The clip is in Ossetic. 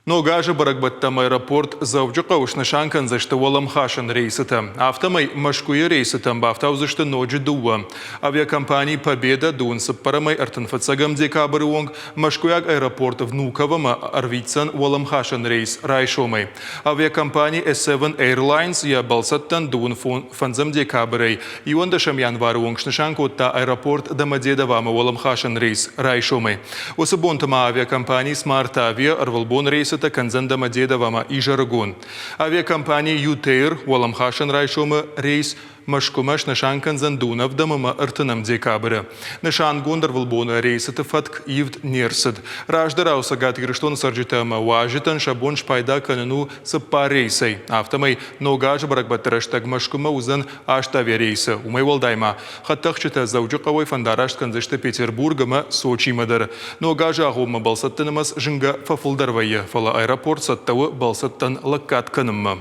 Ног азы бӕрӕгбӕттӕм аэропорт Дзӕуджыхъӕуы снысан кӕндзысты уӕлӕмхасӕн рейсытӕ. Афтӕмӕй Мӕскуыйы рейсытӕм бафтаудзысты ноджы дыууӕ. Авиакомпани «Победа» дыууын цыппӕрӕмӕй 35 декабры онг мӕскуыйаг аэропорт Внуково-мӕ ӕрвитдзӕн уӕлӕмхасӕн рейс райсомӕй. Авиакомпани S7 Airlines йӕ бӕлцӕттӕн дыууын фӕндзӕм декабрӕй иуӕндӕсӕм январы онг снысан кодта аэропорт Домодедово-мӕ уӕлӕмхасӕн рейс райсомӕй. Уыцы бонты ма авиакомпани Smart Avia ӕрвылбон рейсытӕ кӕндзӕн Домодедовомӕ изӕрыгон. Авиакомпани Ютейр уӕлӕмхасӕн райсомы рейс Мӕскуымӕ снысан кӕндзӕн дыууынӕвдӕм ӕмӕ ӕртынӕм декабры. Нысангонд ӕрвылбоны рейсыты фӕтк ивд не рцыд. Раздӕрау Цӕгат Ирыстоны цӕрджытӕ ӕмӕ уазджытӕн сӕ бон спайда кӕнын у цыппар рейсӕй. Афтӕмӕй Ног азы бӕрӕгбӕтты рӕстӕг Мӕскуымӕ уыдзӕн аст авиарейсы. Уымӕй уӕлдай ма Хӕдтӕхджытӕ Дзӕуджыхъӕуӕй фӕндараст кӕндзысты Петербург ӕмӕ Сочимӕ дӕр. Ног азы агъоммӕ бӕлцӕтты нымӕц зынгӕ фӕфылдӕр вӕййы, фӕлӕ аэропорт цӕттӕ у бӕлцӕттӕн лӕггад кӕнынмӕ.